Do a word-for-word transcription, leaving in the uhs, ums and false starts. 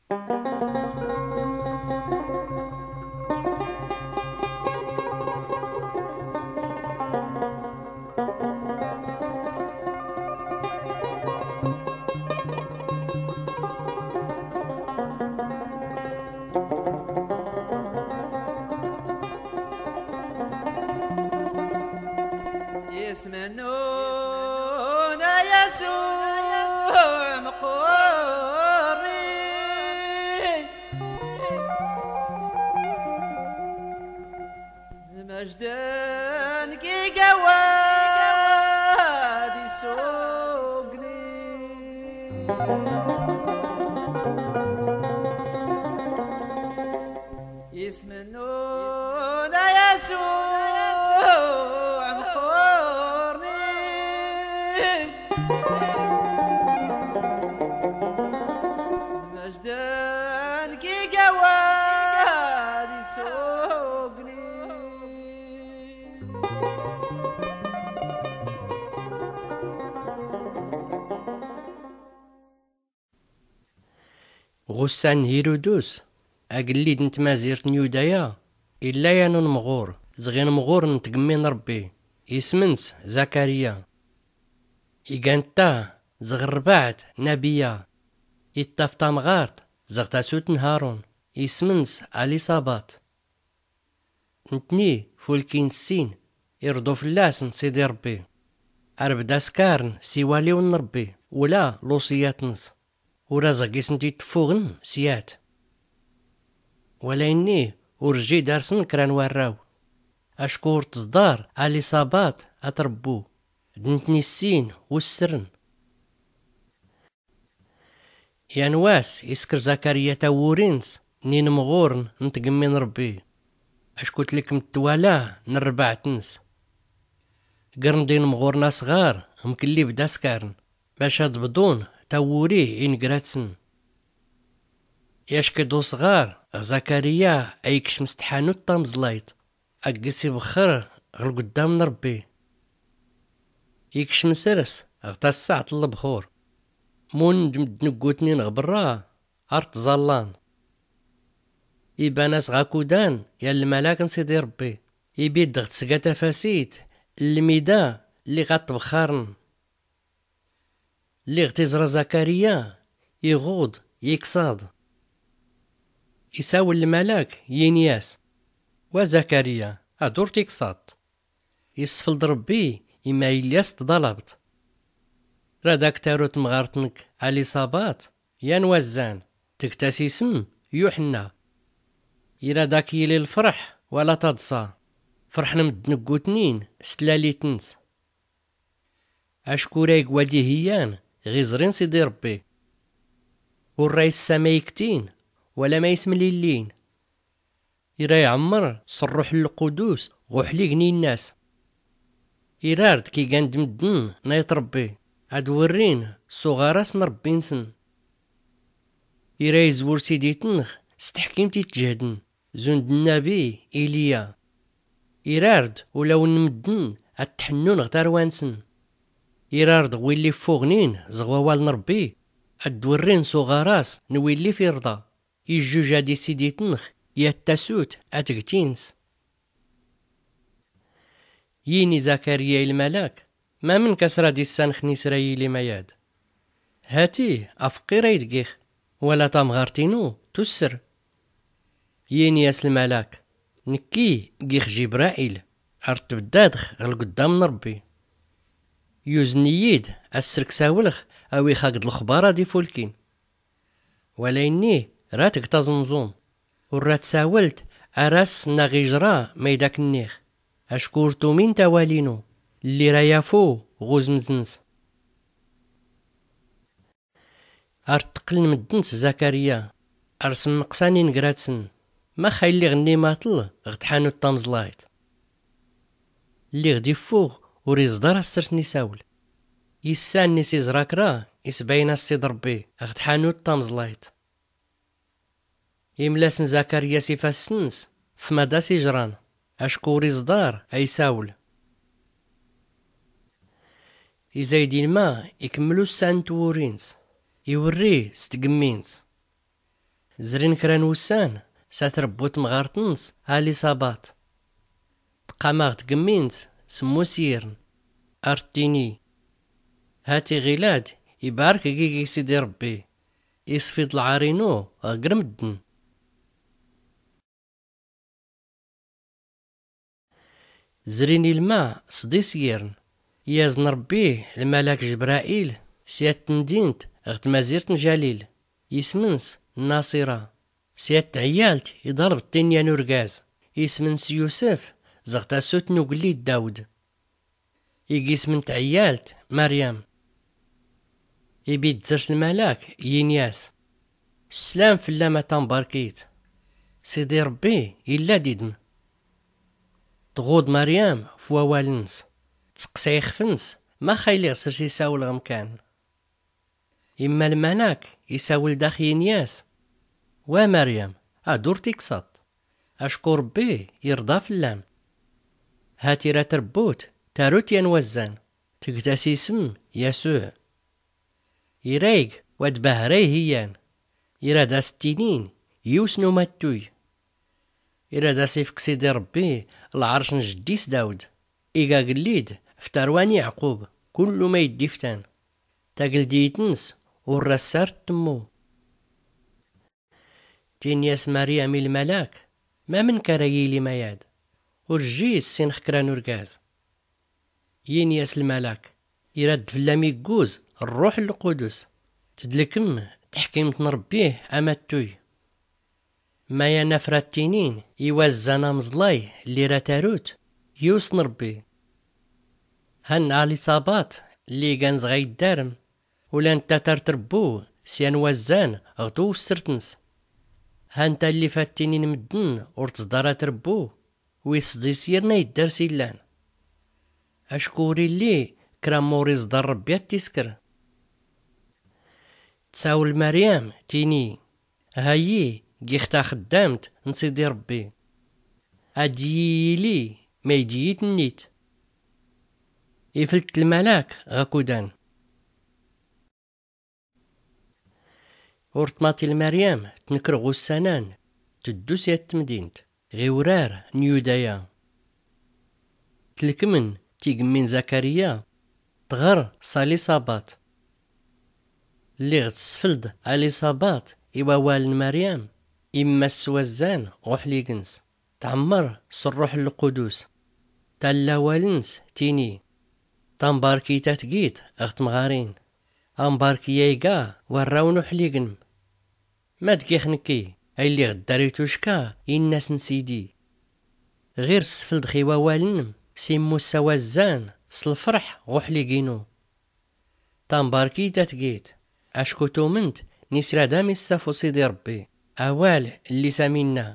Isem-nnun a Yasuɛ meqqurnin, lmajd n-igawad isugnin. Isem-nnun a Yasuɛ meqqurnin, lmajd n-igawad isugnin. Ɣ-ussan n-Hirudus, agellid n-tmazirt n-Yudaya, illa yan unmɣur zɣ-inmɣurn n-tgemmi n-Ṛebbi, isem-ns Zakariya. Iga ntta zɣ-rrbaɛt nabiya, iṭṭaf tamɣart zɣ-tasut n-Harun, isem-ns Aliṣabaṭ. Ntni fulkin ssin irḍu fell-asn Sidi Ṛebbi, ar bd-askaren s-iwaliwin n-Ṛebbi ula luṣiyat-ns, ur azɣ-gisn-id-tffuɣn s-yat. Walaynni ur jjid arsn kra n-warraw, acku ur tẓḍar Aliṣabaṭ a-tṛbbu, d-ntni ssin ussrn. Yan wass iskr Zakariya tawwuri-ns n-inmɣurn n-tgemmi n-Ṛebbi, acku tlkm-d twala n-rrbaɛt-ns. Grn-d inmɣurn asɣar mk-lli bd-askarn bac ad-bḍun tawwuri i-ngrat-sn. Yack-id usɣar ɣ-Zakariya a-ikcm s-tḥanut tamẓlayt a-gis-ibxxr ɣ-lgddam n-Ṛebbi. Ikcm srs ɣ-tassaɛt n-lbxur. Mun-d mddn ggutnin ɣ-brra ar-tẓallan. Iban-as ɣ-akudan yan lmalak n-Sidi Ṛebbi, ibidd ɣ-tsga tafasit n-lmida lliɣ a-tt-bxxarn. Lliɣ t-iẓra Zakariya, iɣuḍ, ikṣaḍ. Isawel lmalak, yini-as: Wa Zakariya, ad ur-tikṣaḍt. Isfl-d Ṛebbi i ma illi as-tḍalbt. Rad ak-taru tmɣart-nk Aliṣabaṭ yan wazzan, tgt-as ism Yuḥenna. Irad ak-yili lfrḥ wala taḍsa. Frḥn mddn ggutnin s-tlalit-ns. Acku ira igwad ihiyyan ɣ-iẓri n-Sidi Ṛebbi. Ur ra-issa ma iktin wala ma ismlillin. Ira iɛmmr s-ṛṛuḥ lqudus ɣ-uḥlig n-innas. Irar-d kigan d-mddn nayt Ṛebbi, ad-wrrin s-uɣaras n-Ṛebbi-nsn. Ira izwr Sidi-tnx s-tḥkimt itjhdn, zund nnabi Iliya. Irar-d ulawn n-mddn ad-tḥnnun ɣ-tarwa-nsn. Irar-d ɣ-willi ffuɣnin zɣ-wawal n-Ṛebbi, ad-wrrin s-uɣaras n-willi f-irḍa. Ijjuj-ad i Sidi-tnx yat tasut a-tgt-ins. Yini Zakariya i lmalak: Mamnk as-rad-issanxn Israyil i mayad? Hati, afqqir aydgix, wala tamɣart-inu tussr. Yini-as lmalak: Nkki gix Jibrail, ar-tbddadx ɣ-lgddam n-Ṛebbi. Yuzn-iyi-d asrk sawlx awix-ak-d lxbar ad-ifulkin. Walaynni ra-tgt aẓnẓum, ur ra-tsawlt ar-as-nnaɣ ijra mayd ak-nnix, acku ur-tumint awal-inu lli ra-yafu ɣ-uzmz-ns. Ar-tqqln mddn s-Zakariya, ar-smqsan ingrat-sn: Max ay lliɣ-nn imaṭl ɣ-tḥanut tamẓlayt? Lliɣ-d-iffuɣ ur-iẓḍar asrsn isawl. Issan-nni s-iẓra kra isbayn-as Sid Ṛebbi ɣ-tḥanut tamẓlayt. Imla-sn Zakariya s-ifassn-ns f-mad-as-ijran, acku ur-iẓḍar a-isawl. Izayd-in ma ikmml ussan n-twuri-ns, iwrri s-tgmmi-ns. Zrin kra n wussan, s-at-rbbu tmɣart-ns aliṣabat. Tqam-aɣ-d tgemmint, smmut yirn. Ar-ttini, hat-iɣ ila-d, ibark gigi sidi rbbi, iṣfi-d lɛar-inu ɣ-gr mddn. Zrin ilma sḍis yirn, yazn rbbi lmalak jbrail, s-yat tmdint ɣ-tmazirt n-jalil, ism-ns nnaṣira. S-yat tɛyalt iḍalb-d tinyan urgaz, ism-ns yusef, zɣ-tasut n-ugellid dawd. Ig ism n-tɛyalt maryam. Ibiddzrt lmalak, yin-yas, sslam fllam a tambarkit, sidi rbbi illa didm. Tɣud maryam f-wawal-ns, tseqsa ixf-ns, max a iliɣ srs-isawlɣ mkan. Imma lmalak isawl dax yin-yas, wa maryam, ad ur-tikṣaḍt, acku rbbi irḍa fllam. Hat-ira trbut, tarut yan wazzan, tgt-as ism yasuɛ. Ira ig wa d-bahra-ihi yan, ira das-ttinin, yiws n-umattuy. Ira das-ifk sidi rbbi lɛarc n-jdd-is dawd, ig agellid f-tarwa n-iɛqub, kullu ma idd-iftan. Tageldiyt-ns ur-rassar-ttmmu. Tin-yas maryam i lmalak, mamnk ara yili mayad? Ur-jji issinx kra n-urgaz. Yin-yas lmalak, ira-d fllam igguz rruḥ lqudus, tdlkm tḥkimt n-rbbi amattuy. Mayan afra ttinin i wazzan amẓlay lli ra tarut, yiws n-rbbi. Han aliṣabat lli igan zɣa iddarm, ula ntta tar-trbu s-yan wazzan ɣ-twssrt-ns. Han tallifa ttinin mddn ur-tẓḍa ra trbu, wi sḍis yirn a iddars illan. Acku ur-illi kra mur-iẓḍa rbbi ad-tiskr. Tsawel maryam, tini, hayyi, gix taxddamt n-sidi rbbi, ad-iyi-yili mayd-iyi-tnnit. Iflt lmalak ɣ-akudan. Ur-tmaṭi lmaryam tnkr ɣ-ussanan, tddu s-yat tmdint ɣ-iwrar n-yudaya. Tlkmn tigmmi n-zakariya, tɣr s-aliṣabat. Lliɣ tsfld aliṣabat i wawal n-maryam, imma s-wazzan ɣ-uḥlig-ns, tɛmmr s-rruḥ lqudus. Talla awal-ns, tini, tambarkit a tgit ɣ-tmɣarin, ambarki a iga warraw n-uḥlig-nm. Ma d-gix nkki a illiɣ ddar i tucka, inna-s n-sidi, ɣir ssfldx i wawal-nm, s-immussa wazzan s-lfrḥ ɣ-uḥlig-inu. Tambarkit a tgit, acku tumnt nisra d-amissaf usidi rbbi, awal lli-s am-inna,